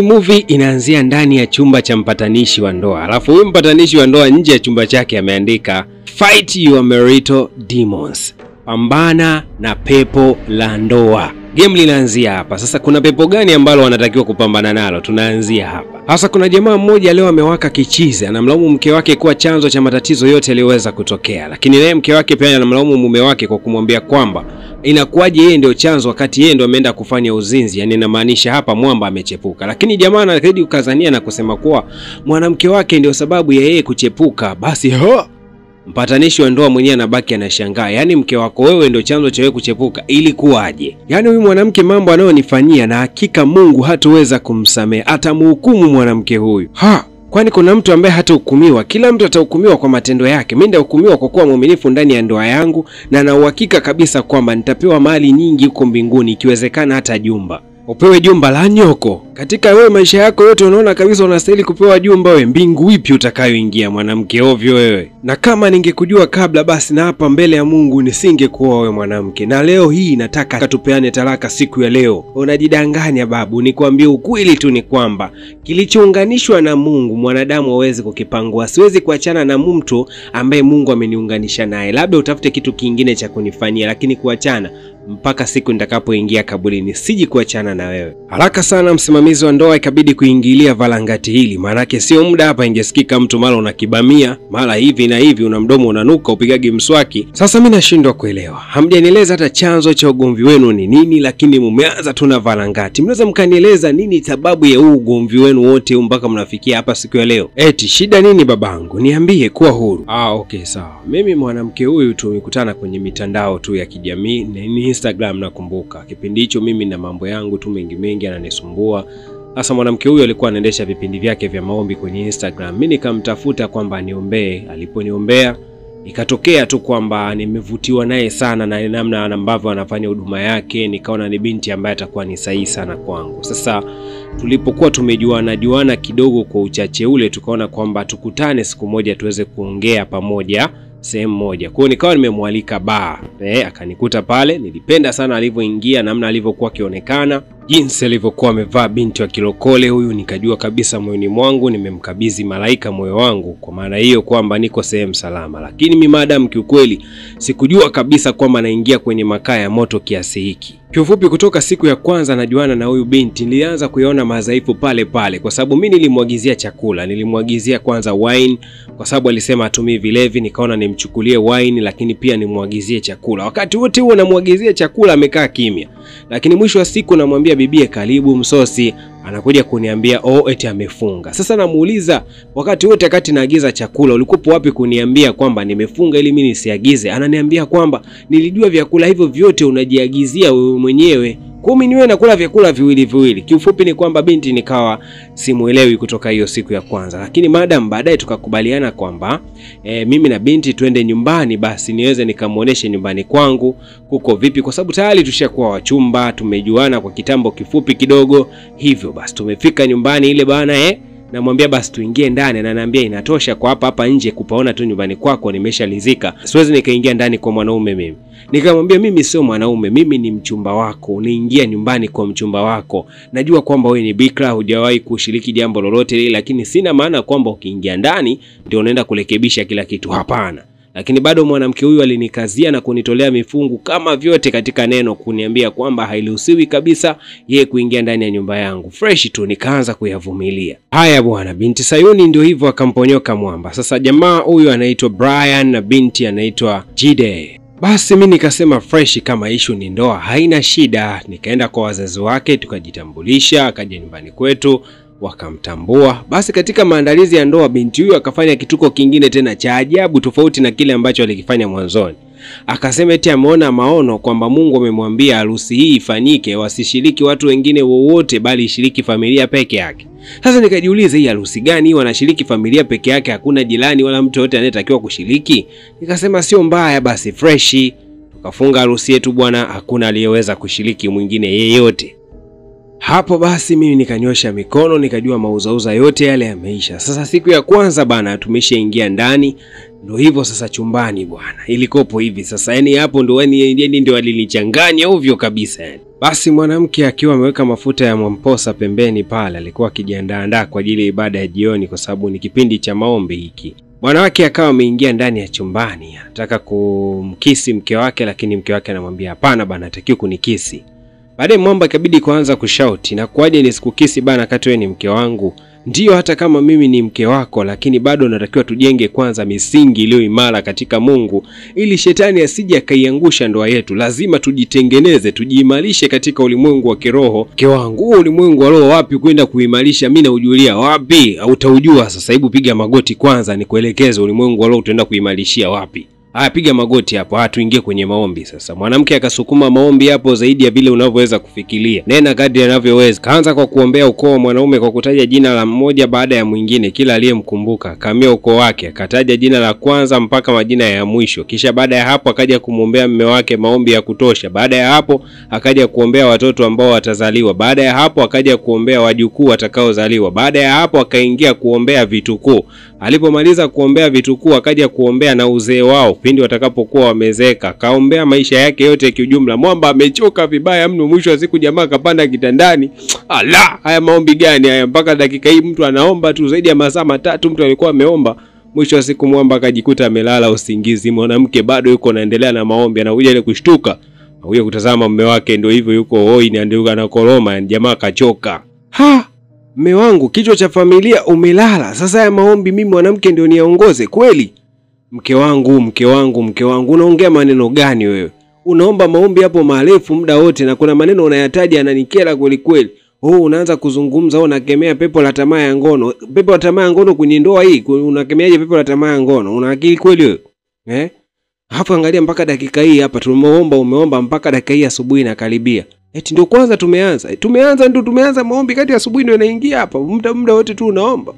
Movie inaanzia ndani ya chumba cha mpatanishi wa ndoa. Alafu huyu mpatanishi wa ndoa nje ya chumba chake ameandika Fight your marital demons. Pambana na pepo la ndoa. Game linaanzia hapa. Sasa kuna pepo gani ambalo wanatakiwa kupambana nalo? Tunaanzia hapa. Sasa kuna jamaa mmoja leo amewaka kichizi, anamlaumu mke wake kuwa chanzo cha matatizo yote yaliyoweza kutokea. Lakini naye mke wake pia anamlaumu mume wake kwa kumwambia kwamba inakuwaje yeye ndio chanzo wakati yeye ndio ameenda kufanya uzinzi. Yani inamaanisha hapa mwamba amechepuka. Lakini jamaa anazidi kukazania na kusema kuwa mwanamke wake ndio sababu ya yeye kuchepuka. Basi ho! Mpatanishi wa ndoa mwenyewe anabaki anashangaa. Yaani mke wako wewe ndio chanzo cha wewe kuchepuka, ilikuwaje? Yaani huyu mwanamke mambo anayonifanyia na hakika Mungu hatoweza kumsamehe, atamhukumu mwanamke huyu. Ha! Kwani kuna mtu ambaye hatahukumiwa? Kila mtu atahukumiwa kwa matendo yake. Mimi nitahukumiwa kwa kuwa mwaminifu ndani ya ndoa yangu na na uhakika kabisa kwamba nitapewa mali nyingi huko mbinguni, ikiwezekana hata jumba. Upewe jumba la nyoko. Katika wewe maisha yako yote unaona kabisa unastahili kupewa jumba wewe. Mbingu ipi utakayoingia mwanamke ovyo wewe? Na kama ningekujua kabla basi na hapa mbele ya Mungu nisingekuoa wewe mwanamke. Na leo hii nataka tupeane talaka siku ya leo. Unajidanganya babu, nikwambie ukweli tu ni kwamba kilichounganishwa na Mungu mwanadamu hawezi kukipangua. Siwezi kuachana na mtu ambaye Mungu ameniunganisha naye. Labda utafute kitu kingine cha kunifanyia, lakini kuachana mpaka siku nitakapoingia kaburini siji kuachana na wewe. Haraka sana msimamizi wa ndoa ikabidi kuingilia valangati hili, maanake sio muda hapa ingesikika mtu mara unakibamia, mara hivi na hivi, una mdomo unanuka, upigagi mswaki. Sasa mimi nashindwa kuelewa. Hamjanieleza hata chanzo cha ugomvi wenu ni nini, lakini mumeanza tu na valangati. Mnaweza mkanieleza nini sababu ya huu ugomvi wenu wote mpaka mnafikia hapa siku ya leo? Eti shida nini babangu? Niambie, kuwa huru. Ah, okay sawa. Mimi mwanamke huyu tumekutana kwenye mitandao tu ya kijamii, ni Instagram nakumbuka. Kipindi hicho mimi na mambo yangu tu mengi mengi ananisumbua. Sasa mwanamke huyu alikuwa anaendesha vipindi vyake vya maombi kwenye Instagram. Mimi nikamtafuta kwamba niombee. Aliponiombea ikatokea tu kwamba nimevutiwa naye sana na namna ambavyo anafanya huduma yake, nikaona ni binti ambaye atakuwa ni sahihi sana kwangu. Sasa tulipokuwa tumejuana juana kidogo kwa uchache ule, tukaona kwamba tukutane siku moja tuweze kuongea pamoja sehemu moja. Kwa hiyo nikawa nimemwalika bar. Akanikuta pale. Nilipenda sana alivyoingia, namna alivyokuwa akionekana, jinsi alivyokuwa amevaa binti wa kilokole huyu, nikajua kabisa moyoni mwangu nimemkabidhi malaika moyo wangu, kwa maana hiyo kwamba niko sehemu salama. Lakini mimi madam kiukweli sikujua kabisa kwamba naingia kwenye makaa ya moto kiasi hiki. Kiufupi, kutoka siku ya kwanza najuana na huyu binti nilianza kuiona madhaifu pale pale, kwa sababu mimi nilimwagizia chakula, nilimwagizia kwanza wine kwa sababu alisema atumii vilevi, nikaona nimchukulie wine lakini pia nimwagizie chakula. Wakati wote huo namwagizia chakula amekaa kimya. Lakini mwisho wa siku namwambia bibie karibu msosi, anakuja kuniambia oh eti amefunga. Sasa namuuliza wakati wote wakati naagiza chakula ulikuwa wapi kuniambia kwamba nimefunga ili mimi nisiagize? Ananiambia kwamba nilijua vyakula hivyo vyote unajiagizia wewe mwenyewe. Kwa mimi niwe nakula vyakula viwili viwili. Kiufupi ni kwamba binti nikawa simuelewi kutoka hiyo siku ya kwanza. Lakini madam baadaye tukakubaliana kwamba mimi na binti twende nyumbani, basi niweze nikamuoneshe nyumbani kwangu kuko vipi, kwa sababu tayari tushakuwa wachumba, tumejuana kwa kitambo kifupi kidogo. Hivyo basi tumefika nyumbani ile bana, namwambia basi tuingie ndani, na ananiambia inatosha kwa hapa hapa nje kupaona tu nyumbani kwako nimeshalizika. Siwezi nikaingia ndani kwa mwanaume mimi. Nikamwambia mimi sio mwanaume, mimi ni mchumba wako. Unaingia nyumbani kwa mchumba wako. Najua kwamba wewe ni bikra, hujawahi kushiriki jambo lolote lile, lakini sina maana kwamba ukiingia ndani ndio unaenda kurekebisha kila kitu. Hapana. Lakini bado mwanamke huyu alinikazia na kunitolea mifungu kama vyote katika neno, kuniambia kwamba hairuhusiwi kabisa yeye kuingia ndani ya nyumba yangu. Fresh tu nikaanza kuyavumilia. Haya bwana, binti Sayuni ndio hivyo akamponyoka mwamba. Sasa jamaa huyu anaitwa Brian na binti anaitwa Jide. Basi mimi nikasema fresh, kama issue ni ndoa haina shida. Nikaenda kwa wazazi wake tukajitambulisha, akaja nyumbani kwetu wakamtambua. Basi katika maandalizi ya ndoa binti huyu akafanya kituko kingine tena cha ajabu, tofauti na kile ambacho alikifanya mwanzoni. Akasema eti ameona maono kwamba Mungu amemwambia harusi hii ifanyike, wasishiriki watu wengine wowote bali ishiriki familia peke yake. Sasa nikajiuliza hii harusi gani wanashiriki familia peke yake, hakuna jirani wala mtu yote anayetakiwa kushiriki? Nikasema sio mbaya, basi fresh. Tukafunga harusi yetu bwana, hakuna aliyeweza kushiriki mwingine yeyote. Hapo basi mimi nikanyosha mikono, nikajua mauzauza yote yale yameisha. Sasa siku ya kwanza bana tumeshaingia ndani, ndio hivyo sasa chumbani bwana. Ilikopo hivi sasa, yani hapo ndio yani ndio alinichanganya ovyo kabisa yani. Basi mwanamke akiwa ameweka mafuta ya mwamposa pembeni pale, alikuwa akijiandaa kwa ajili ya ibada ya jioni, kwa sababu ni kipindi cha maombi hiki. Bwana wake akawa ameingia ndani ya chumbani, anataka kumkisi mke wake, lakini mke wake anamwambia hapana bana, hatakiwi kunikisi. Baadaye mwamba ikabidi kuanza kushauti, na kuaje nisikukisi bana kati wewe ni mke wangu? Ndiyo, hata kama mimi ni mke wako, lakini bado natakiwa tujenge kwanza misingi iliyo imara katika Mungu, ili shetani asije akaiangusha ndoa yetu. Lazima tujitengeneze, tujiimarishe katika ulimwengu wa kiroho. Mke wangu, huo ulimwengu wa roho wapi kwenda kuimarisha? Mimi naujulia wapi? Utaujua sasa. Hebu piga magoti kwanza nikuelekeze ulimwengu wa roho utaenda kuimarishia wapi. Haya, piga magoti hapo. Haya, tuingie kwenye maombi sasa. Mwanamke akasukuma maombi hapo zaidi ya vile unavyoweza kufikiria. Nena kadri anavyoweza. Kaanza kwa kuombea ukoo wa mwanaume kwa kutaja jina la mmoja baada ya mwingine, kila aliyemkumbuka. Kamia ukoo wake, akataja jina la kwanza mpaka majina ya mwisho. Kisha baada ya hapo akaja kumwombea mume wake maombi ya kutosha. Baada ya hapo akaja kuombea watoto ambao watazaliwa. Baada ya hapo akaja kuombea wajukuu watakaozaliwa. Baada ya hapo akaingia kuombea vitukuu. Alipomaliza kuombea vitukuu akaja kuombea na uzee wao pindi watakapokuwa wamezeeka. Kaombea maisha yake yote kiujumla. Mwamba amechoka vibaya mno. Mwisho wa siku jamaa kapanda kitandani. Ala, haya maombi gani haya? Mpaka dakika hii mtu anaomba tu zaidi ya masaa matatu mtu alikuwa ameomba. Mwisho wa siku mwamba akajikuta amelala usingizi. Mwanamke bado yuko anaendelea na maombi, anakuja ile kushtuka. Anakuja kutazama mume wake ndio hivyo yuko hoi na ndio anakoroma, yani jamaa kachoka. Ha! Mume wangu, kichwa cha familia umelala. Sasa haya maombi mimi mwanamke ndio niaongoze kweli? Mke wangu, mke wangu, mke wangu, unaongea maneno gani wewe? Unaomba maombi hapo marefu muda wote na kuna maneno unayataja yananikera kweli kweli. Oh, unaanza kuzungumza, unakemea pepo la tamaa ya ngono. Pepo la tamaa ya ngono kwenye ndoa hii, unakemeaje pepo la tamaa ya ngono? Una akili kweli wewe? Eh? Hapo angalia mpaka dakika hii hapa tumeomba, umeomba mpaka dakika hii asubuhi inakaribia. Eti ndio kwanza tumeanza. Tumeanza ndio tumeanza maombi kati asubuhi ndio inaingia hapa. Muda wote tu unaomba.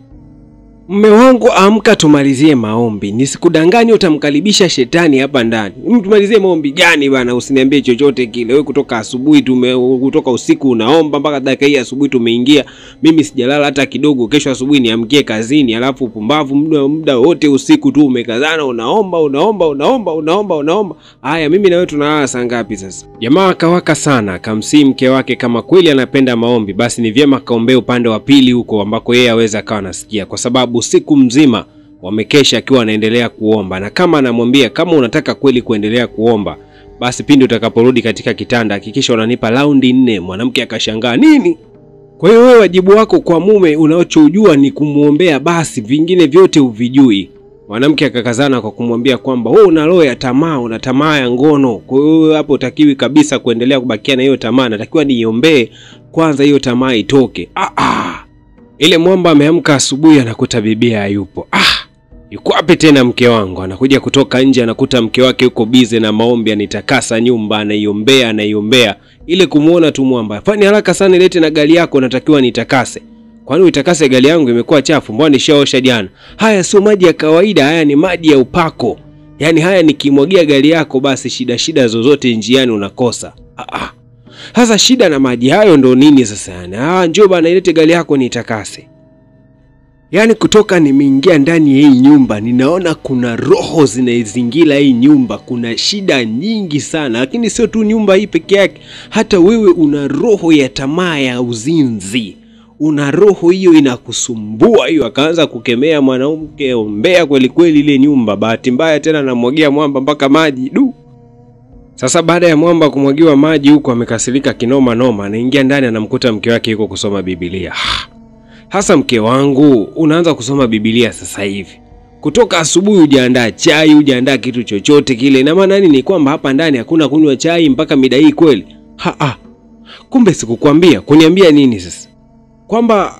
Mume wangu, amka tumalizie maombi. Nisikudanganye utamkaribisha shetani hapa ndani. Tumalizie maombi gani bana? Usiniambie chochote kile. Wewe kutoka asubuhi kutoka usiku unaomba mpaka dakika hii asubuhi tumeingia. Mimi sijalala hata kidogo. Kesho asubuhi niamkie kazini, alafu pumbavu muda wote usiku tu umekazana unaomba unaomba unaomba unaomba unaomba. Haya, mimi na wewe tunalala saa ngapi sasa? Jamaa akawaka sana, akamsii mke wake kama kweli anapenda maombi basi ni vyema kaombee upande wa pili huko ambako yeye aweza akawa anasikia, kwa sababu siku mzima wamekesha akiwa anaendelea kuomba. Na kama anamwambia kama unataka kweli kuendelea kuomba basi pindi utakaporudi katika kitanda hakikisha unanipa raundi 4. Mwanamke akashangaa, nini? Kwa hiyo wewe wajibu wako kwa mume unaochojua ni kumuombea, basi vingine vyote uvijui. Mwanamke akakazana kwa kumwambia kwamba wewe una roho ya tamaa, una tamaa ya ngono. Kwa hiyo wewe hapo utakiwi kabisa kuendelea kubakia na hiyo tamaa, natakiwa niombee kwanza hiyo tamaa itoke. Ile mwamba ameamka asubuhi anakuta bibia hayupo. Yuko wapi tena mke wangu? Anakuja kutoka nje anakuta mke wake yuko bize na maombi, anitakasa nyumba, anaiombea, anaiombea. Ile kumuona tu mwamba, fanya haraka sana ilete na gari yako, natakiwa nitakase. Kwani uitakase gari yangu imekuwa chafu, mbona nishaosha jana? Haya sio maji ya kawaida, haya ni maji ya upako. Yaani haya nikimwagia gari yako basi shida zozote njiani unakosa. Sasa shida na maji hayo ndo nini sasa yani? Njoo bana ilete gari yako nitakase. Yaani kutoka nimeingia ndani ya hii nyumba ninaona kuna roho zinaizingira hii nyumba, kuna shida nyingi sana. Lakini sio tu nyumba hii peke yake, hata wewe una roho ya tamaa ya uzinzi. Una roho hiyo inakusumbua hiyo. Akaanza kukemea mwanamke, ombea kweli kweli ile nyumba. Bahati mbaya tena anamwagia mwamba mpaka maji. Du. Sasa baada ya mwamba kumwagiwa maji huko amekasirika kinoma noma, anaingia ndani anamkuta mke wake yuko kusoma Biblia. Hasa mke wangu, unaanza kusoma Biblia sasa hivi? Kutoka asubuhi hujaandaa chai, hujaandaa kitu chochote kile. Na maana nini? Kwamba hapa ndani hakuna kunywa chai mpaka mida hii kweli? Kumbe sikukwambia. Kuniambia nini sasa? Kwamba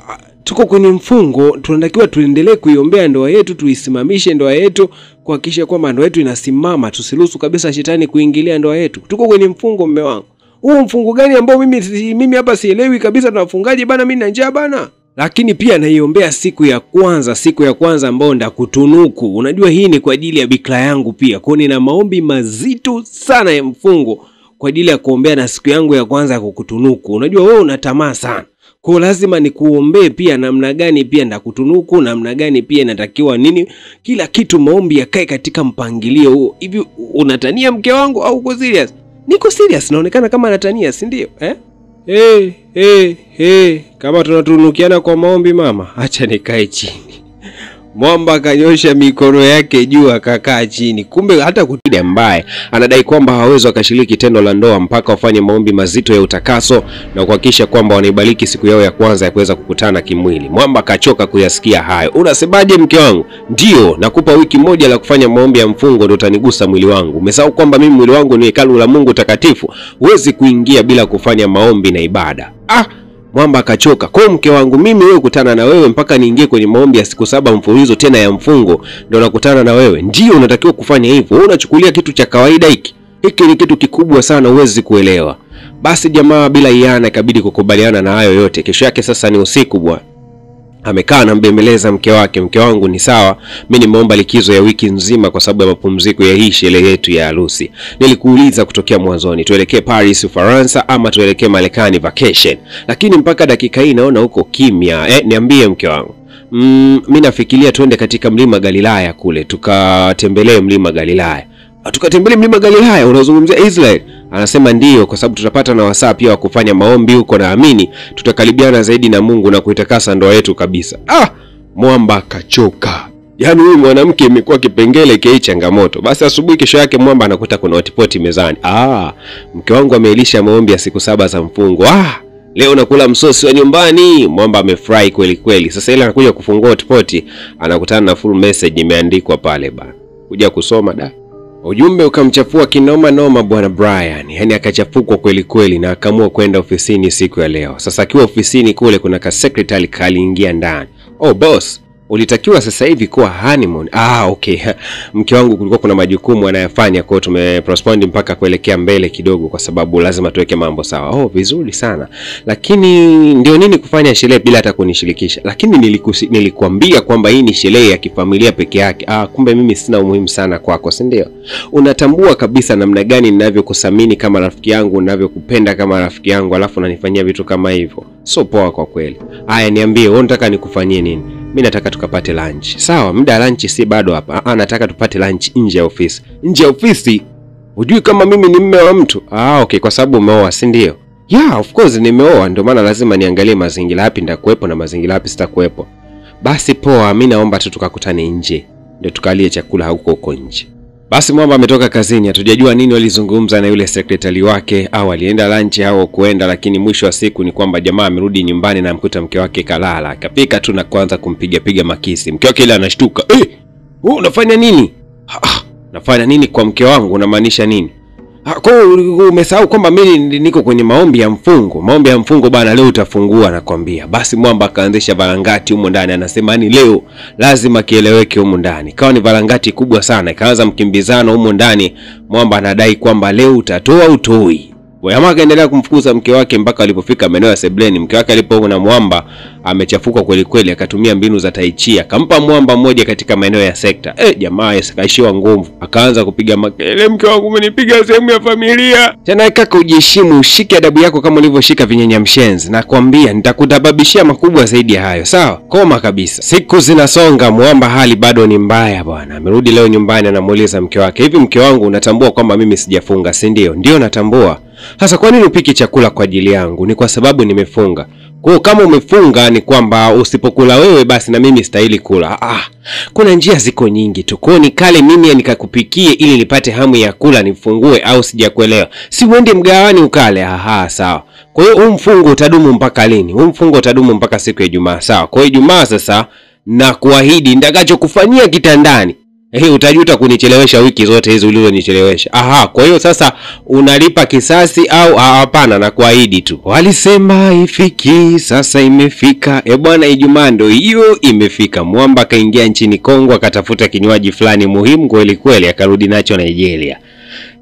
tuko kwenye mfungo, tunatakiwa tuendelee kuiombea ndoa yetu, tuisimamishe ndoa yetu, kuhakikisha kwamba ndoa yetu inasimama, tusiruhusu kabisa shetani kuingilia ndoa yetu. Tuko kwenye mfungo mume wangu. Huu mfungo gani ambao mimi hapa sielewi kabisa tunafungaje bana, mimi na njaa bana. Lakini pia naiombea siku ya kwanza ambao ndakutunuku. Unajua hii ni kwa ajili ya bikra yangu pia. Kwa hiyo nina maombi mazito sana ya mfungo kwa ajili ya kuombea na siku yangu ya kwanza ya kukutunuku. Unajua wewe una tamaa sana. Kwa hiyo lazima nikuombee pia namna gani pia ndakutunuku, namna gani pia inatakiwa nini, kila kitu maombi yakae katika mpangilio huo. Hivi unatania mke wangu au uko serious? Niko serious, naonekana kama anatania, si ndio? Eh? Hey, hey, hey, kama tunatunukiana kwa maombi mama, acha nikae chini. Mwamba akanyosha mikono yake juu akakaa chini. Kumbe hata kutida ambaye anadai kwamba hawezi akashiriki tendo la ndoa mpaka wafanye maombi mazito ya utakaso na kuhakikisha kwamba wanaibariki siku yao ya kwanza ya kuweza kukutana kimwili. Mwamba akachoka kuyasikia hayo. Unasemaje mke wangu? Ndio, nakupa wiki moja la kufanya maombi ya mfungo ndio utanigusa mwili wangu. Umesahau kwamba mimi mwili wangu ni hekalu la Mungu takatifu. Huwezi kuingia bila kufanya maombi na ibada. Ah! Mwamba akachoka. Kwa mke wangu mimi wewe kutana na wewe mpaka niingie kwenye maombi ya siku 7 mfululizo tena ya mfungo ndio nakutana na wewe. Ndio unatakiwa kufanya hivyo. Wewe unachukulia kitu cha kawaida hiki. Hiki ni kitu kikubwa sana, huwezi kuelewa. Basi jamaa bila hiana ikabidi kukubaliana na hayo yote. Kesho yake sasa ni usiku bwana. Amekaa anambembeleza mke wake, mke wangu ni sawa, mimi nimeomba likizo ya wiki nzima kwa sababu ya mapumziko ya hii sherehe yetu ya harusi. Nilikuuliza kutokea mwanzoni tuelekee Paris Ufaransa ama tuelekee Marekani vacation. Lakini mpaka dakika hii naona huko kimya. Niambie mke wangu. Mimi nafikiria tuende katika mlima Galilaya kule, tukatembelee mlima Galilaya. Tukatembelee mlima Galilaya, unazungumzia Israel? Anasema ndiyo, kwa sababu tutapata na wasaa pia wa kufanya maombi huko, naamini tutakaribiana zaidi na Mungu na kuitakasa ndoa yetu kabisa. Ah, Mwamba kachoka. Yaani huyu mwanamke imekuwa kipengele kei changamoto. Basi asubuhi kesho yake Mwamba anakuta kuna hotpot mezani. Ah, mke wangu ameilisha maombi ya siku 7 za mfungo. Ah, leo nakula msosi wa nyumbani. Mwamba amefurahi kweli kweli. Sasa ile anakuja kufungua hotpot, anakutana na full message imeandikwa pale bana. Kuja kusoma da. Ujumbe ukamchafua kinoma noma bwana Brian. Yaani akachafukwa kweli kweli na akaamua kwenda ofisini siku ya leo. Sasa akiwa ofisini kule kuna ka secretary kaliingia ndani. Oh boss, ulitakiwa sasa hivi kuwa honeymoon. Ah okay. Mke wangu kulikuwa kuna majukumu anayofanya, kwa hiyo tumeprospond mpaka kuelekea mbele kidogo kwa sababu lazima tuweke mambo sawa. Oh vizuri sana. Lakini ndio nini kufanya sherehe bila hata kunishirikisha? Lakini nilikuambia kwamba hii ni sherehe ya kifamilia peke yake. Ah kumbe mimi sina umuhimu sana kwako, si ndio? Unatambua kabisa namna gani ninavyokuthamini kama rafiki yangu, ninavyokupenda kama rafiki yangu, alafu unanifanyia vitu kama hivyo. So poa kwa kweli. Haya niambie, wewe unataka nikufanyie nini? Mimi nataka tukapate lunch. Sawa, muda lunch si bado hapa. Ah, nataka tupate lunch nje ya ofisi. Nje ya ofisi? Hujui kama mimi ni mume wa mtu? Ah, okay, kwa sababu umeoa, si ndio? Yeah, of course nimeoa, ndio maana lazima niangalie mazingira yapi nitakuepo na mazingira yapi sitakuepo. Basi poa, mimi naomba tu tukakutane nje. Ndio tukalie chakula huko huko nje. Basi Mwamba ametoka kazini, hatujajua nini walizungumza na yule secretary wake, au alienda lunch au kuenda, lakini mwisho wa siku ni kwamba jamaa amerudi nyumbani na amkuta mke wake kalala. Akapika tu na kuanza kumpiga piga makisi. Mke wake ile anashtuka. "Eh, wewe unafanya nini?" "Ah, nafanya nini kwa mke wangu? Unamaanisha nini?" "Ah, kwa umesahau kwamba mimi niko kwenye maombi ya mfungo. Maombi ya mfungo bana, leo utafungua nakwambia." Basi Mwamba akaanzisha varangati humo ndani, anasema ni leo lazima kieleweke humo ndani. Kawa ni varangati kubwa sana, ikaanza mkimbizano humo ndani. Mwamba anadai kwamba leo utatoa utoi. Jamaa akaendelea kumfukuza mke wake mpaka alipofika maeneo ya sebleni. Mke wake alipoona Mwamba amechafuka kweli kweli, akatumia mbinu za tai chi, akampa Mwamba mmoja katika maeneo ya sekta. Jamaa akaishiwa nguvu, akaanza kupiga makelele, "Mke wangu umenipiga sehemu ya familia." Tena kaka, ujiheshimu, ushike adabu yako kama ulivyoshika vinyenya mshenzi. Nakwambia nitakutababishia makubwa zaidi ya hayo. Sawa? Koma kabisa. Siku zinasonga, Mwamba hali bado ni mbaya bwana. Amerudi leo nyumbani, anamuuliza mke wake, "Hivi mke wangu unatambua kwamba mimi sijafunga, si ndio?" "Ndio natambua." "Sasa kwa nini upiki chakula kwa ajili yangu?" "Ni kwa sababu nimefunga." "Kwa kama umefunga ni kwamba usipokula wewe basi na mimi stahili kula." "Ah, kuna njia ziko nyingi tu. Kwa nikale mimi nikakupikie ili nipate hamu ya kula nifungue, au sijakuelewa? Si uende mgawani ukale." "Aha, sawa. Kwa hiyo huu mfungo utadumu mpaka lini?" "Huu mfungo utadumu mpaka siku ya Ijumaa." "Sawa. Kwa hiyo Ijumaa sasa na kuahidi nitakachokufanyia kitandani. Utajuta kunichelewesha wiki zote hizi ulizonichelewesha." "Aha, kwa hiyo sasa unalipa kisasi au?" "Hapana, na kuahidi tu." Walisema ifiki, sasa imefika. Bwana, Ijumaa ndio hiyo imefika. Mwamba kaingia nchini Kongo akatafuta kinywaji fulani muhimu kweli kweli, akarudi nacho Nigeria.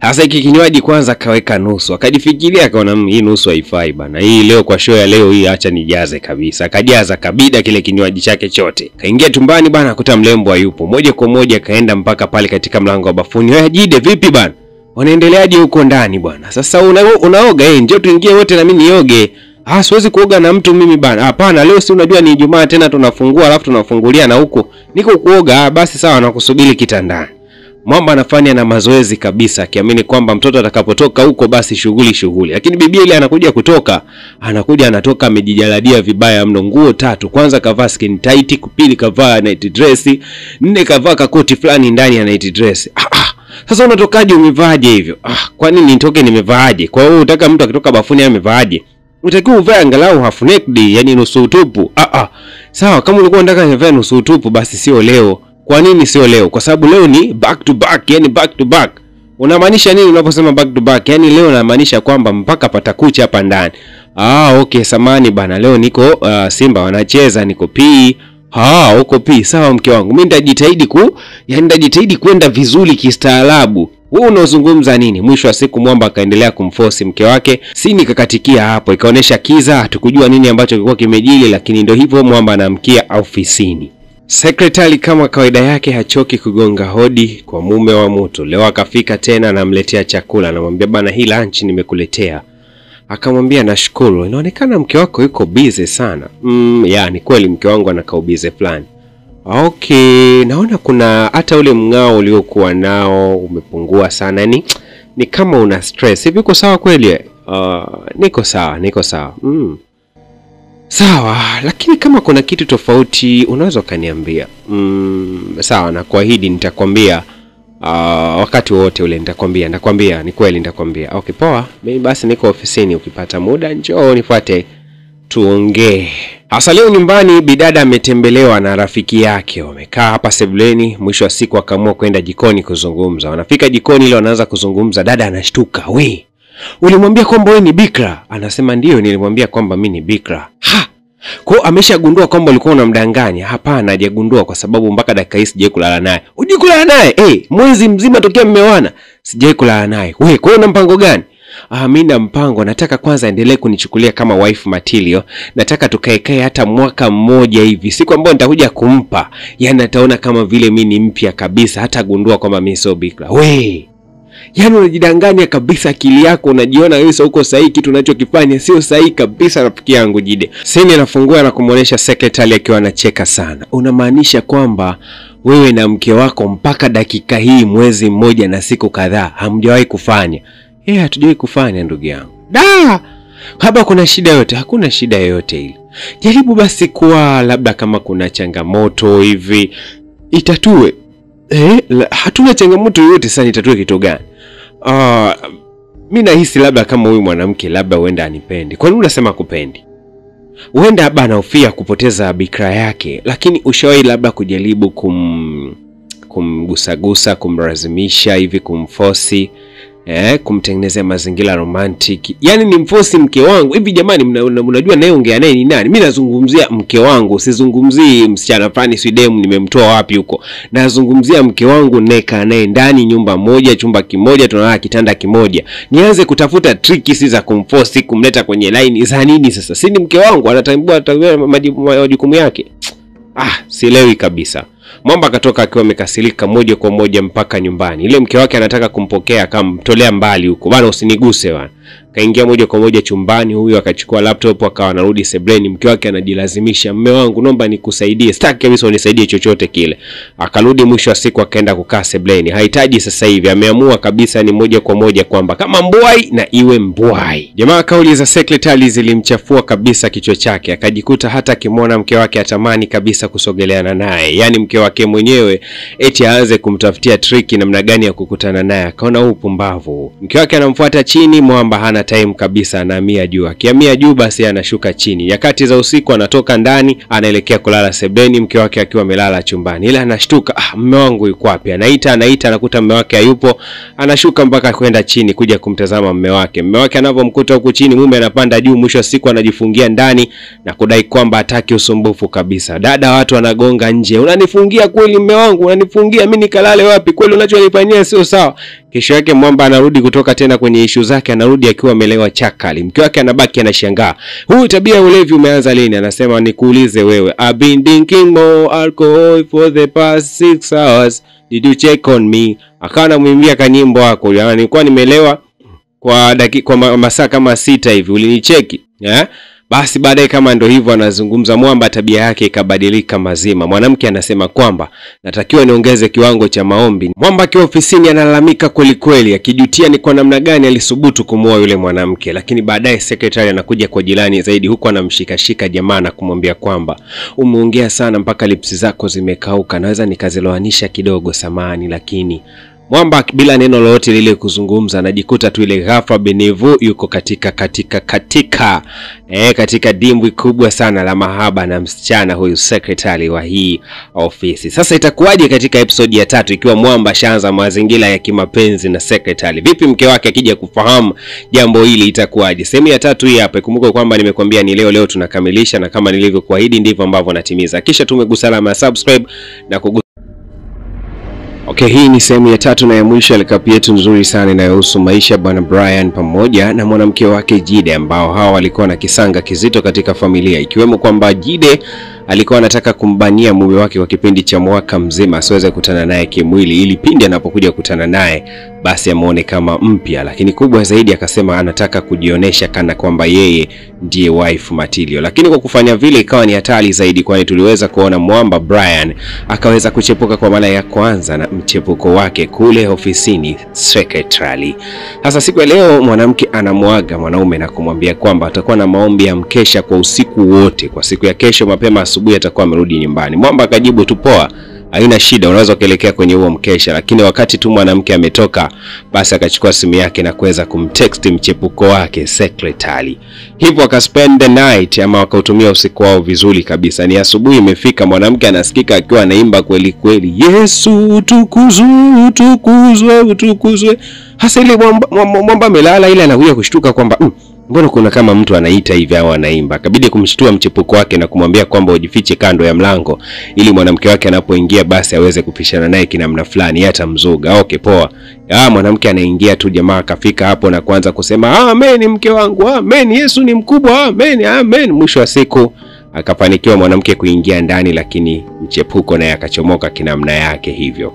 Sasa hiki kinywaji kwanza kaweka nusu, akajifikiria akaona hii nusu haifai bana. Hii leo kwa show ya leo hii acha nijaze kabisa. Akajaza kabida kile kinywaji chake chote. Kaingia tumbani bana, akuta mlembo hayupo. Moja kwa moja kaenda mpaka pale katika mlango wa bafuni. "Wewe Jide vipi bana? Wanaendeleaje huko ndani bwana? Sasa unaoga njoo tuingie wote na mimi nioge." "Ah, siwezi kuoga na mtu mimi bana." "Hapana, leo si unajua ni Ijumaa tena tunafungua alafu tunafungulia na huko. Niko kuoga." "Ah, basi sawa nakusubiri kitandani." Mwamba anafanya na mazoezi kabisa akiamini kwamba mtoto atakapotoka huko basi shughuli shughuli. Lakini bibi ile anakuja kutoka, anakuja anatoka amejijaladia vibaya mno. Nguo tatu, kwanza kavaa skin tight, pili kavaa night dress, nne kavaa kakoti fulani ndani ya night dress. Sasa unatokaje umevaaje hivyo? Kwa nini nitoke nimevaaje? Kwa hiyo unataka mtu akitoka bafuni amevaaje? Unatakiwa uvae angalau half naked, yani nusu utupu. Sawa, kama ulikuwa unataka nivae nusu utupu basi sio leo. Kwa nini sio leo? Kwa sababu leo ni back to back, yani back to back. Unamaanisha nini unaposema back to back? Yani leo namaanisha kwamba mpaka patakucha hapa ndani. Okay, samani bana, leo niko Simba wanacheza, niko P. Uko P. Sawa mke wangu. Mimi nitajitahidi nitajitahidi kwenda vizuri kistaarabu. Wewe unazungumza nini? Mwisho wa siku Mwamba akaendelea kumforce mke wake. Sini kakatikia hapo, ikaonesha kiza, hatukujua nini ambacho kilikuwa kimejili, lakini ndio hivyo, Mwamba anaamkia ofisini. Sekretari kama kawaida yake hachoki kugonga hodi kwa mume wa mtu. Leo akafika tena anamletea chakula, anamwambia bana, hii lunch nimekuletea. Akamwambia nashukuru, inaonekana mke wako yuko busy sana. Ni kweli mke wangu anakaa busy fulani. Okay, naona kuna hata ule mng'ao uliokuwa nao umepungua sana, ni kama una stress. Hivi uko sawa kweli? Niko sawa, niko sawa. Sawa, lakini kama kuna kitu tofauti unaweza kaniambia. Sawa, na kuahidi nitakwambia wakati wote ule nitakwambia, ni kweli nitakwambia. Okay, poa. Mimi basi niko ofisini, ukipata muda njoo nifuate tuongee. Hasa leo nyumbani bidada ametembelewa na rafiki yake. Wamekaa hapa sebuleni, mwisho wa siku akaamua kwenda jikoni kuzungumza. Wanafika jikoni ile wanaanza kuzungumza, dada anashtuka. We, ulimwambia kwamba wewe ni bikra? Anasema ndio, nilimwambia kwamba mimi ni bikra. Kwa ameshagundua kwamba ulikuwa unamdanganya? Hapana, hajagundua kwa sababu mpaka dakika hii sijawahi kulala naye. Hujui kulala naye? Mwezi mzima tokea mmeoana sijawahi kulala naye. We, kwa hiyo una mpango gani? Mimi na mpango, nataka kwanza endelee kunichukulia kama wife material. Nataka tukaekae hata mwaka mmoja hivi. Siku ambayo nitakuja kumpa, yani ataona kama vile mimi ni mpya kabisa, hata gundua kwamba mimi sio bikra. We, yani unajidanganya kabisa, akili yako unajiona wewe sio uko sahihi, kitu unachokifanya sio sahihi kabisa rafiki yangu Jide. Sini anafungua na kumuonesha secretary akiwa anacheka sana. Unamaanisha kwamba wewe na mke wako mpaka dakika hii mwezi mmoja na siku kadhaa hamjawahi kufanya? Hatujawahi kufanya ndugu yangu. Da! Hapa kuna shida yote? Hakuna shida yoyote ile. Jaribu basi kuwa labda kama kuna changamoto hivi itatue. Hatuna changamoto yoyote sana, itatue kitu gani? Mimi nahisi labda kama huyu mwanamke labda huenda anipendi. Kwa nini unasema kupendi? Huenda labda anahofia kupoteza bikra yake, lakini ushawahi labda kujaribu kumgusagusa, kumlazimisha hivi, kumforce, kumtengenezea mazingira romantic. Yani ni mforce mke wangu. Hivi jamani, mnajua naye ongea naye ni nani? Mimi nazungumzia mke wangu, sizungumzii msichana fulani si demu nimemtoa wapi huko. Nazungumzia mke wangu neka naye ndani nyumba moja, chumba kimoja, tunalala kitanda kimoja. Nianze kutafuta triki si za kumforce, kumleta kwenye line za nini sasa? Si ni mke wangu, anatambua majukumu yake. Sielewi kabisa. Mwamba akatoka akiwa amekasirika moja kwa moja mpaka nyumbani. Ile mke wake anataka kumpokea akamtolea mbali huko. Bana usiniguse bana. Kaingia moja kwa moja chumbani, huyu akachukua laptop akawa anarudi sebleni. Mke wake anajilazimisha, mume wangu naomba nikusaidie, sitaki kabisa unisaidie chochote kile. Akarudi mwisho wa siku akaenda kukaa sebleni. Hahitaji sasa hivi, ameamua kabisa ni moja kwa moja kwamba kama mbwai na iwe mbwai. Jamaa kauli za secretary zilimchafua kabisa kichwa chake. Akajikuta hata akimwona mke wake atamani kabisa kusogeleana naye. Yani mke wake mwenyewe eti aanze kumtafutia triki namna gani ya kukutana naye. Akaona huu pumbavu. Mke wake anamfuata chini, Mwamba hana time kabisa, anahamia juu. Akihamia juu basi anashuka chini. Nyakati za usiku anatoka ndani, anaelekea kulala sebeni, mke wake akiwa amelala chumbani. Ila anashtuka, mume wangu yuko wapi? Anaita, anakuta mume wake hayupo. Anashuka mpaka kwenda chini kuja kumtazama mume wake. Mume wake anavomkuta huku chini, mume anapanda juu, mwisho wa siku anajifungia ndani na kudai kwamba hataki usumbufu kabisa. Dada watu wanagonga nje, unanifungia kweli mume wangu? Unanifungia mimi nikalale wapi? Kweli unachonifanyia sio sawa. Kesho yake Mwamba anarudi kutoka tena kwenye issue zake, anarudi akiwa amelewa chakali. Mke wake anabaki anashangaa, huu tabia ya ulevi umeanza lini? Anasema nikuulize wewe, I've been drinking more alcohol for the past 6 hours, did you check on me? Akawa anamwimbia kanyimbo hako, yaani nilikuwa nimelewa kwa dakika kwa masaa kama 6 hivi, ulinicheki? Basi baadaye kama ndio hivyo anazungumza Mwamba, tabia yake ikabadilika mazima. Mwanamke anasema kwamba natakiwa niongeze kiwango cha maombi. Mwamba akiwa ofisini analalamika kweli kweli, akijutia ni kwa namna gani alisubutu kumuoa yule mwanamke. Lakini baadaye secretary anakuja kwa jirani zaidi, huku anamshikashika jamaa na kumwambia kwamba umeongea sana mpaka lipsi zako zimekauka, naweza nikaziloanisha kidogo, samahani. Lakini Mwamba bila neno lolote lile kuzungumza anajikuta tu ile ghafla Benevu yuko katika dimbwi kubwa sana la mahaba na msichana huyu secretary wa hii ofisi. Sasa itakuwaje katika episode ya 3 ikiwa Mwamba shaanza mazingira ya kimapenzi na secretary? Vipi mke wake akija kufahamu jambo hili itakuwaje? Sehemu ya 3 hii hapa. Kumbuka kwamba nimekuambia ni leo tunakamilisha, na kama nilivyokuahidi ndivyo ambavyo natimiza. Kisha tumegusa alama ya subscribe na kugusa. Okay, hii ni sehemu ya 3 na ya mwisho ya recap yetu nzuri sana inayohusu maisha bwana Brian pamoja na mwanamke wake Jide, ambao hawa walikuwa na kisanga kizito katika familia, ikiwemo kwamba Jide alikuwa anataka kumbania mume wake kwa kipindi cha mwaka mzima asiweze kukutana naye kimwili, ili pindi anapokuja kukutana naye basi amuone kama mpya. Lakini kubwa zaidi akasema anataka kujionesha kana kwamba yeye ndiye wife material. Lakini kwa kufanya vile ikawa ni hatari zaidi, kwani tuliweza kuona Mwamba Brian akaweza kuchepuka kwa mara ya kwanza na mchepuko wake kule ofisini secretary. Sasa siku ya leo mwanamke anamuaga mwanaume na kumwambia kwamba atakuwa na maombi ya mkesha kwa usiku wote, kwa siku ya kesho mapema asubuhi atakuwa amerudi nyumbani. Mwamba akajibu tu poa, haina shida, unaweza kuelekea kwenye huo mkesha. Lakini wakati tu mwanamke ametoka, basi akachukua simu yake na kuweza kumtext mchepuko wake secretary. Hivyo akaspend the night, ama wakautumia usiku wao vizuri kabisa. Ni asubuhi imefika, mwanamke anasikika akiwa anaimba kweli kweli, Yesu utukuzwe, utukuzwe, utukuzwe. Hasa ile Mwamba amelala, ile anakuja kushtuka kwamba mbona kuna kama mtu anaita hivi au anaimba. Akabidi kumshtua mchepuko wake na kumwambia kwamba ujifiche kando ya mlango ili mwanamke wake anapoingia basi aweze kupishana naye kinamna fulani, hata mzuga. Okay, poa. Mwanamke anaingia tu, jamaa akafika hapo na kuanza kusema amen mke wangu, amen, Yesu ni mkubwa, amen, amen. Mwisho wa siku akafanikiwa mwanamke kuingia ndani, lakini mchepuko naye akachomoka kinamna yake hivyo.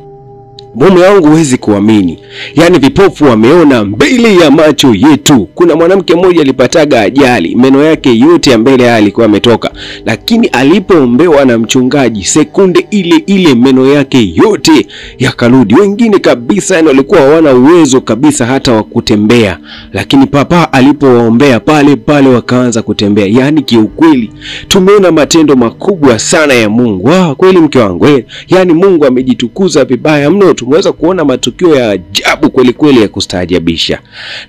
Mume wangu huwezi kuamini, yaani vipofu wameona mbele ya macho yetu. Kuna mwanamke mmoja alipataga ajali, meno yake yote ya mbele alikuwa ametoka, lakini alipoombewa na mchungaji sekunde ile ile meno yake yote yakarudi. Wengine kabisa yani walikuwa hawana uwezo kabisa hata wa kutembea, lakini papa alipoombea pale pale wakaanza kutembea. Yaani kiukweli tumeona matendo makubwa sana ya Mungu. Kweli mke wangu, yaani Mungu amejitukuza vibaya mno. Tumeweza kuona matukio ya ajabu kweli kweli ya kustaajabisha.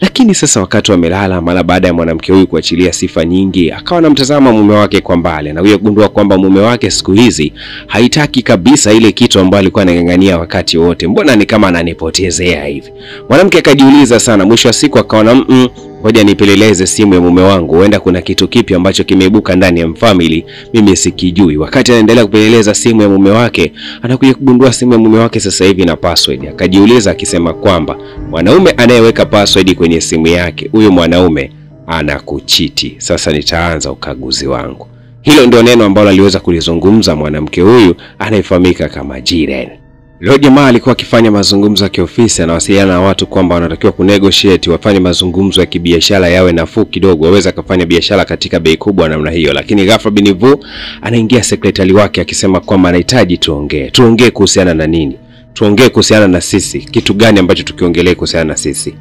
Lakini sasa wakati wamelala, mara baada ya mwanamke huyu kuachilia sifa nyingi, akawa anamtazama mume wake kwa mbali na huyo gundua kwamba mume wake siku hizi haitaki kabisa ile kitu ambayo alikuwa anang'ang'ania wakati wote. Mbona ni kama ananipotezea hivi? Mwanamke akajiuliza sana. Mwisho wa siku akaona ngoja nipeleleze simu ya mume wangu, huenda kuna kitu kipi ambacho kimeibuka ndani ya family mimi sikijui. Wakati anaendelea kupeleleza simu ya mume wake, anakuja kugundua simu ya mume wake sasa hivi na password. Akajiuliza akisema kwamba mwanaume anayeweka password kwenye simu yake, huyo mwanaume anakuchiti. Sasa nitaanza ukaguzi wangu. Hilo ndio neno ambalo aliweza kulizungumza mwanamke huyu anayefahamika kama Jiren. Leo jamaa alikuwa akifanya mazungumzo ya kiofisi, anawasiliana na watu kwamba wanatakiwa kunegotiate, wafanye mazungumzo ya kibiashara yawe nafuu kidogo, waweza kufanya biashara katika bei kubwa namna hiyo. Lakini ghafla binivu anaingia sekretari wake akisema kwamba anahitaji tuongee. Tuongee kuhusiana na nini? Tuongee kuhusiana na sisi. Kitu gani ambacho tukiongelee kuhusiana na sisi?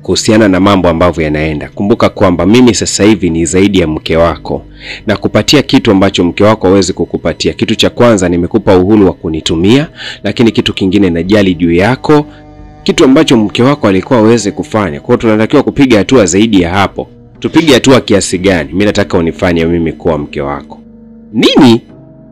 Kuhusiana na mambo ambavyo yanaenda. Kumbuka kwamba mimi sasa hivi ni zaidi ya mke wako, na kupatia kitu ambacho mke wako hawezi kukupatia. Kitu cha kwanza, nimekupa uhuru wa kunitumia, lakini kitu kingine najali juu yako, kitu ambacho mke wako alikuwa hawezi kufanya. Kwa hiyo tunatakiwa kupiga hatua zaidi ya hapo. Tupige hatua kiasi gani? Mimi nataka unifanye mimi kuwa mke wako. Nini?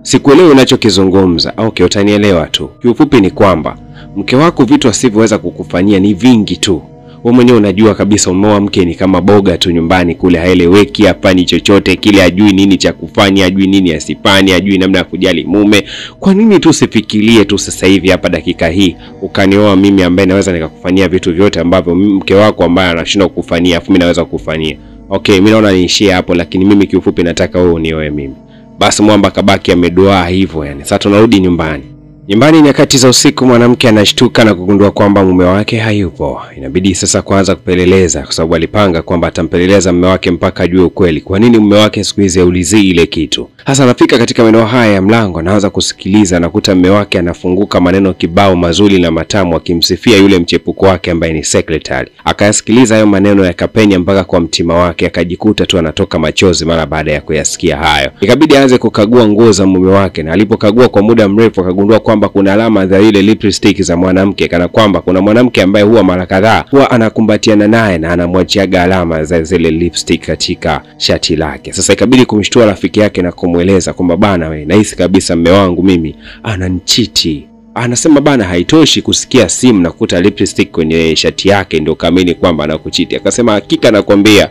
Sikuelewi unachokizungumza. Okay, utanielewa tu. Kiufupi ni kwamba mke wako vitu asivyoweza kukufanyia ni vingi tu. Wewe mwenyewe unajua kabisa umeoa mke ni kama boga tu nyumbani kule, haeleweki, hafanyi chochote kile, hajui nini cha kufanya, hajui nini asifanye, hajui namna ya kujali mume. Kwa nini tu usifikirie tu sasa hivi hapa dakika hii ukanioa mimi ambaye naweza nikakufanyia vitu vyote ambavyo mke wako ambaye anashindwa kukufanyia, afu mimi naweza kukufanyia? Okay, mimi naona niishie hapo, lakini mimi kiufupi nataka wewe unioe mimi. Basi mwamba kabaki ameduaa hivyo yani. Sasa tunarudi nyumbani. Nyumbani nyakati za usiku, mwanamke anashtuka na kugundua kwamba mume wake hayupo. Inabidi sasa kuanza kupeleleza, kwa sababu alipanga kwamba atampeleleza mume wake mpaka ajue ukweli. Kwa nini mume wake siku hizi haulizii ile kitu? Hasa anafika katika maeneo haya ya mlango, anaanza kusikiliza, anakuta mume wake anafunguka maneno kibao mazuri na matamu akimsifia yule mchepuko wake ambaye ni secretary. Akayasikiliza hayo maneno yakapenya mpaka kwa mtima wake, akajikuta tu anatoka machozi mara baada ya kuyasikia hayo. Ikabidi aanze kukagua nguo za mume wake, na alipokagua kwa muda mrefu akagundua kwamba kuna alama za ile lipstick za mwanamke, kana kwamba kuna mwanamke ambaye huwa mara kadhaa huwa anakumbatiana naye na anamwachiaga alama za zile lipstick katika shati lake. Sasa ikabidi kumshtua rafiki yake na kumweleza kwamba bana we, nahisi kabisa mume wangu mimi ananichiti. Anasema bana, haitoshi kusikia simu na kukuta lipstick kwenye shati yake ndio kaamini kwamba anakuchiti. Akasema hakika nakwambia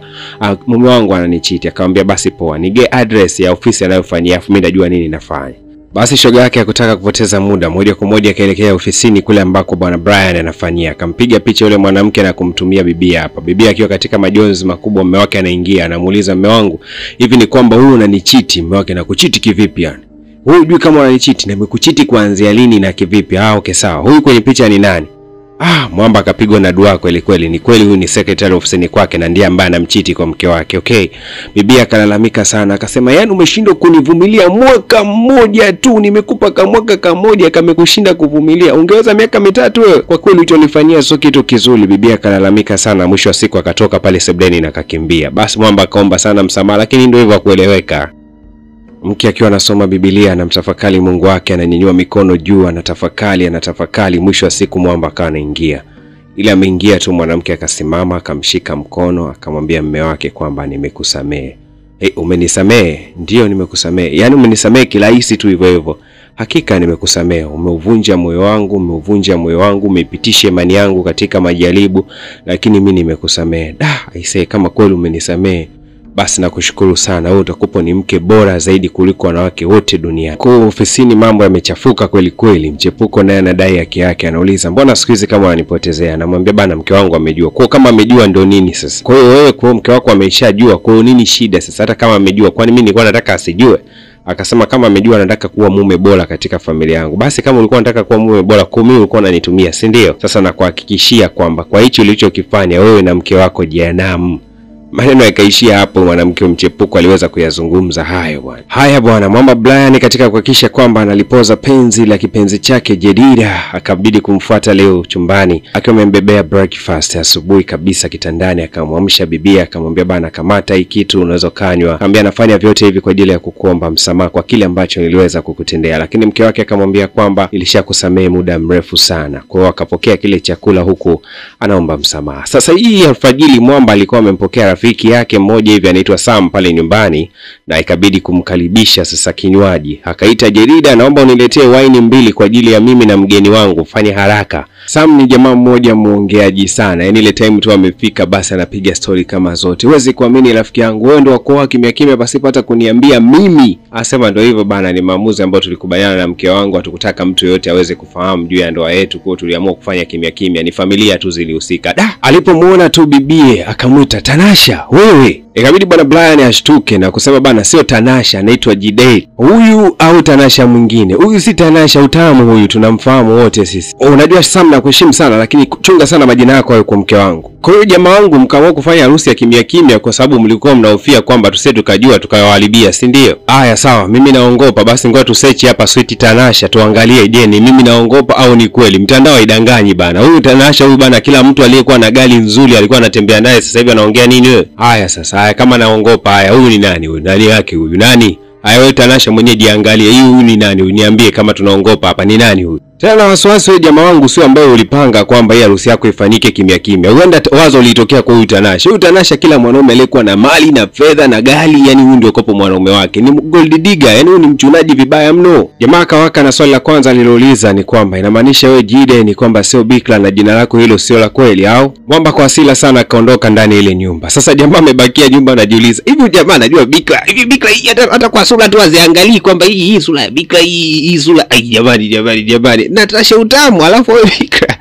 mume wangu ananichiti. Akamwambia basi poa, nige address ya ofisi anayofanyia afu mimi najua nini nafanya. Basi shoga yake hakutaka kupoteza muda, moja kwa moja akaelekea ofisini kule ambako bwana Brian anafanyia. Akampiga picha yule mwanamke na kumtumia bibia hapa. Bibia akiwa katika majonzi makubwa, mume wake anaingia, anamuuliza mume wangu, hivi ni kwamba huyu unanichiti? Mume wake, nakuchiti kivipi yani? Wewe hujui kama unanichiti? Na nimekuchiti kuanzia lini na kivipi? Ah, okay sawa. Huyu kwenye picha ni nani? Ah, mwamba akapigwa na dua kweli kweli. Ni kweli huyu ni secretary ofisini kwake na ndiye ambaye anamchiti kwa mke wake. Okay. Bibi akalalamika sana, akasema yani umeshindwa kunivumilia mwaka mmoja tu, nimekupa kamwaka kamoja kamekushinda kuvumilia. Ungeweza miaka 3 wewe. Kwa kweli ulichonifanyia sio kitu kizuri. Bibi akalalamika sana, mwisho wa siku akatoka pale sebuleni na akakimbia. Basi mwamba akaomba sana msamaha, lakini ndio hivyo hakueleweka. Mke akiwa anasoma Biblia anamtafakari Mungu wake, ananyanyua mikono juu, anatafakari, anatafakari. Mwisho wa siku mwamba akawa anaingia. Ila ameingia tu mwanamke akasimama, akamshika mkono, akamwambia mume wake kwamba nimekusamehe. Hey, umenisamehe? Ndio nimekusamehe. Yaani umenisamehe kirahisi tu hivyo hivyo. Hakika nimekusamehe. Umeuvunja moyo wangu, umeuvunja moyo wangu, umeipitisha imani yangu katika majaribu, lakini mimi nimekusamehe. Da, aisee, kama kweli umenisamehe, basi nakushukuru sana. Wewe utakupo ni mke bora zaidi kuliko wanawake wote duniani. Kwa ofisini mambo yamechafuka kweli kweli. Mchepuko naye anadai haki yake, anauliza mbona siku hizi kama wananipotezea? Anamwambia bana, mke wangu amejua. Kwa kama amejua ndio nini sasa? Kwa hiyo wewe, kwa mke wako ameshajua, kwa hiyo nini shida sasa? Hata kama amejua, kwani mimi nilikuwa nataka asijue? Akasema kama amejua nataka kuwa mume bora katika familia yangu. Basi kama ulikuwa unataka kuwa mume bora, kwa mimi ulikuwa unanitumia, si ndio? Sasa nakuhakikishia kwamba kwa hicho ulichokifanya wewe na mke wako jehanamu. Maneno yakaishia hapo. Mwanamke mchepuko aliweza kuyazungumza hayo bwana. Haya bwana, mwamba Brian katika kuhakikisha kwamba analipoza penzi la kipenzi chake Jedida, akabidi kumfuata leo chumbani akiwa amembebea breakfast asubuhi kabisa kitandani. Akamwamsha bibia, akamwambia bana, kamata hii kitu unaweza kanywa. Akamwambia nafanya vyote hivi kwa ajili ya kukuomba msamaha kwa kile ambacho niliweza kukutendea. Lakini mke wake akamwambia kwamba nilishakusamehe muda mrefu sana. Kwa hiyo akapokea kile chakula huku anaomba msamaha. Sasa hii alfajiri mwamba alikuwa amempokea rafiki yake mmoja hivi anaitwa Sam pale nyumbani, na ikabidi kumkaribisha sasa kinywaji. Akaita Jerida, naomba uniletee waini 2 kwa ajili ya mimi na mgeni wangu, fanye haraka. Sam ni jamaa mmoja muongeaji sana. Yaani ile time tu amefika basi anapiga story kama zote. Huwezi kuamini rafiki yangu, wewe ndio wakoa kimya kimya pasipo hata kuniambia mimi. Asema ndio hivyo bana, ni maamuzi ambayo tulikubaliana na mke wangu, hatukutaka mtu yoyote aweze kufahamu juu ya ndoa yetu, kwa tuliamua kufanya kimya kimya, ni familia tu zilihusika. Da, alipomuona tu bibie akamuita Tanasha, wewe. Ikabidi bwana Brian ashtuke na kusema bana, sio Tanasha, anaitwa Jide huyu au Tanasha mwingine. Huyu si Tanasha utamu, huyu tunamfahamu wote sisi. Unajua Sam, nakuheshimu sana, lakini chunga sana majina yako hayo kwa mke wangu. Kwa hiyo jamaa wangu mkaamua kufanya harusi ya kimya kimya kwa sababu mlikuwa mnahofia kwamba tusije tukajua tukawaharibia, si ndio? Haya sawa, mimi naongopa, basi ngoja tusearch hapa Sweet Tanasha tuangalie, je, ni mimi naongopa au ni kweli? Mtandao haidanganyi bana. Huyu Tanasha huyu bana, kila mtu aliyekuwa na gari nzuri alikuwa anatembea naye, sasa hivi anaongea nini wewe? Haya sasa, haya kama naongopa, haya huyu ni nani huyu? Nani yake huyu? Nani? Haya wewe Tanasha mwenyewe jiangalie, hii huyu ni nani? Uniambie kama tunaongopa hapa ni nani huyu? Tena wasiwasi wewe jamaa wangu sio ambaye ulipanga kwamba hii harusi yako ifanyike kimya kimya. Huenda wazo lilitokea kwa huyu Tanasha. Huyu Tanasha kila mwanaume aliyekuwa na mali na fedha na gari, yani huyu ndio kopo mwanaume wake. Ni gold digger, yani huyu ni mchunaji vibaya mno. Jamaa kawaka na swali la kwanza alilouliza ni kwamba inamaanisha wewe Jide ni kwamba sio bikra na jina lako hilo sio la kweli au? Mwamba kwa hasira sana akaondoka ndani ile nyumba. Sasa jamaa amebakia nyumba anajiuliza, hivi jamaa anajua bikra? Hivi bikra hii hata kwa sura tu aziangalii kwamba hii sura ya bikra, hii sura, ai jamani jamani jamani. Natasha utamu alafu wewe bikra.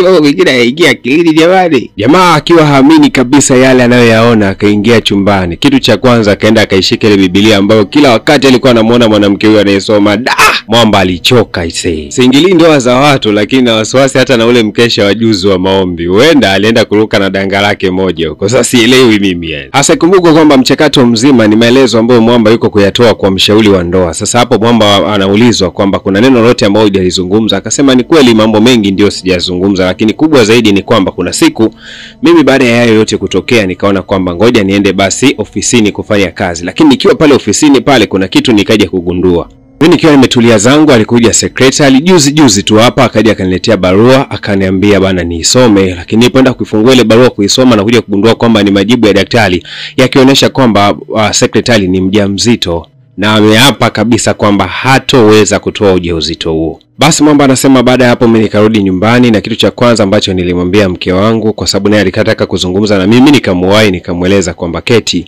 Mambo mengine hayaingia akilini jamani. Jamaa akiwa haamini kabisa yale anayoyaona akaingia chumbani. Kitu cha kwanza akaenda akaishika ile Biblia ambayo kila wakati alikuwa anamuona mwanamke huyo anayesoma. Da! Mwamba alichoka isee. Siingilii ndoa za watu, lakini na wasiwasi hata na ule mkesha wa juzi wa maombi. Huenda alienda kuruka na danga lake moja huko. Sasa sielewi mimi yani. Hasa kumbuka kwamba mchakato mzima ni maelezo ambayo Mwamba yuko kuyatoa kwa mshauri wa ndoa. Sasa hapo Mwamba anaulizwa kwamba kuna neno lolote ambalo hujalizungumza. Akasema ni kweli mambo mengi ndio sijazungumza, lakini kubwa zaidi ni kwamba kuna siku mimi baada ya hayo yote kutokea nikaona kwamba ngoja niende basi ofisini kufanya kazi. Lakini nikiwa pale ofisini pale kuna kitu nikaja kugundua. Mimi nikiwa nimetulia zangu alikuja secretary juzi juzi tu hapa, akaja akaniletea barua akaniambia bana niisome, lakini nilipoenda kuifungua ile barua kuisoma na kuja kugundua kwamba ni majibu ya daktari yakionyesha kwamba secretary ni mjamzito na ameapa kabisa kwamba hatoweza kutoa ujauzito huo. Basi Mwamba anasema baada ya hapo mimi nikarudi nyumbani, na kitu cha kwanza ambacho nilimwambia mke wangu, kwa sababu naye alikataka kuzungumza na mimi, nikamuwahi nikamweleza kwamba Keti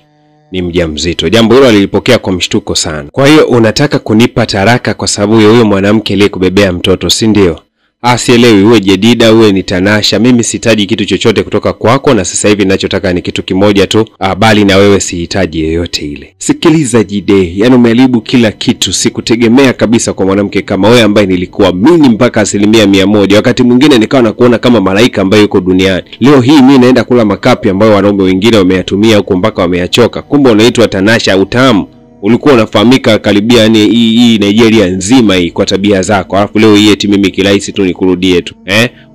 ni mjamzito. Jambo hilo alilipokea kwa mshtuko sana. Kwa hiyo unataka kunipa taraka kwa sababu ya huyo mwanamke aliyekubebea mtoto, si ndio? Asielewi, uwe Jedida uwe ni Tanasha, mimi sihitaji kitu chochote kutoka kwako, na sasa hivi ninachotaka ni kitu kimoja tu, bali na wewe sihitaji yoyote ile. Sikiliza Jide, yani umeharibu kila kitu. Sikutegemea kabisa kwa mwanamke kama wewe ambaye nilikuamini mpaka 100%. Wakati mwingine nikawa nakuona kama malaika ambaye yuko duniani. Leo hii mimi naenda kula makapi ambayo wanaume wengine wameyatumia huko mpaka wameyachoka. Kumbe unaitwa Tanasha utamu. Ulikuwa unafahamika karibia yani hii Nigeria nzima hii kwa tabia zako. Alafu leo hii eti mimi kirahisi tu nikurudie tu.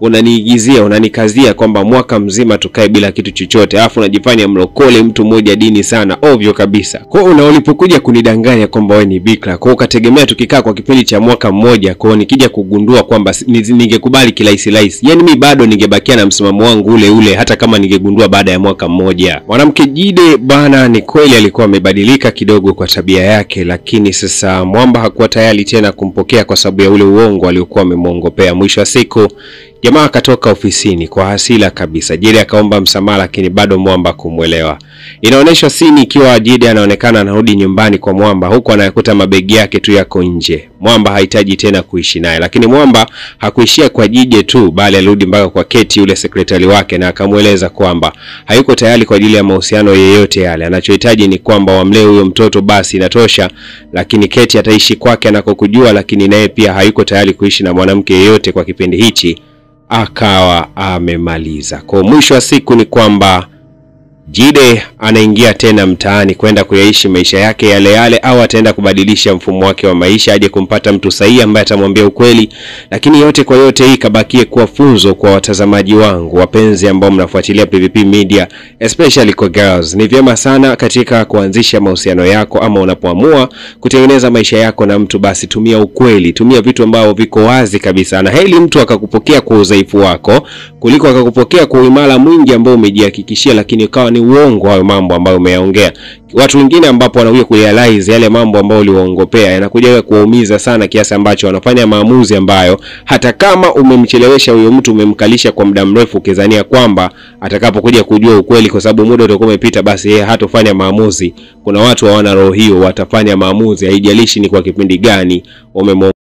Unaniigizia, unanikazia kwamba mwaka mzima tukae bila kitu chochote. Alafu unajifanya mlokole, mtu mmoja dini sana, ovyo kabisa. Kwa hiyo ulipokuja kunidanganya kwamba wewe ni bikra, kwa hiyo ukategemea tukikaa kwa kipindi cha mwaka mmoja, kwa hiyo nikija kugundua kwamba ningekubali kirahisi rahisi. Yaani mimi bado ningebakia na msimamo wangu ule ule hata kama ningegundua baada ya mwaka mmoja. Mwanamke Jide bana, ni kweli alikuwa amebadilika kidogo kwa tabia yake, lakini sasa Mwamba hakuwa tayari tena kumpokea kwa sababu ya ule uongo aliokuwa amemuongopea. Mwisho wa siku jamaa akatoka ofisini kwa hasira kabisa. Jide akaomba msamaha, lakini bado Mwamba kumuelewa. Inaonyeshwa sini ikiwa Jide anaonekana anarudi nyumbani kwa Mwamba, huku anakuta mabegi yake tu yako nje. Mwamba hahitaji tena kuishi naye. Lakini Mwamba hakuishia kwa Jide tu, bali alirudi mpaka kwa Keti yule sekretari wake, na akamueleza kwamba hayuko tayari kwa ajili ya mahusiano yeyote yale. Anachohitaji ni kwamba wamlee huyo mtoto basi inatosha, lakini Keti ataishi kwake anakokujua, lakini naye pia hayuko tayari kuishi na mwanamke yeyote kwa kipindi hichi. Akawa amemaliza. Kwa mwisho wa siku ni kwamba Jide anaingia tena mtaani kwenda kuyaishi maisha yake yale yale, au ataenda kubadilisha mfumo wake wa maisha aje kumpata mtu sahihi ambaye atamwambia ukweli. Lakini yote kwa yote hii kabakie kuwa funzo kwa watazamaji wangu wapenzi ambao mnafuatilia PVP Media, especially kwa girls. Ni vyema sana katika kuanzisha mahusiano yako ama unapoamua kutengeneza maisha yako na mtu, basi tumia ukweli, tumia vitu ambavyo viko wazi kabisa. Na heri mtu akakupokea kwa udhaifu wako kuliko akakupokea kwa uimara mwingi ambao umejihakikishia, lakini ukawa ni uongo hayo mambo ambayo umeyaongea. Watu wengine ambapo wanakuja kurealize yale mambo ambayo uliwaongopea yanakuja kuwaumiza sana kiasi ambacho wanafanya maamuzi ambayo hata kama umemchelewesha huyo mtu, umemkalisha kwa muda mrefu ukizania kwamba atakapokuja kujua ukweli kwa sababu muda utakuwa umepita, basi yeye hatofanya maamuzi. Kuna watu hawana roho hiyo, watafanya maamuzi haijalishi ni kwa kipindi gani umemwongopea.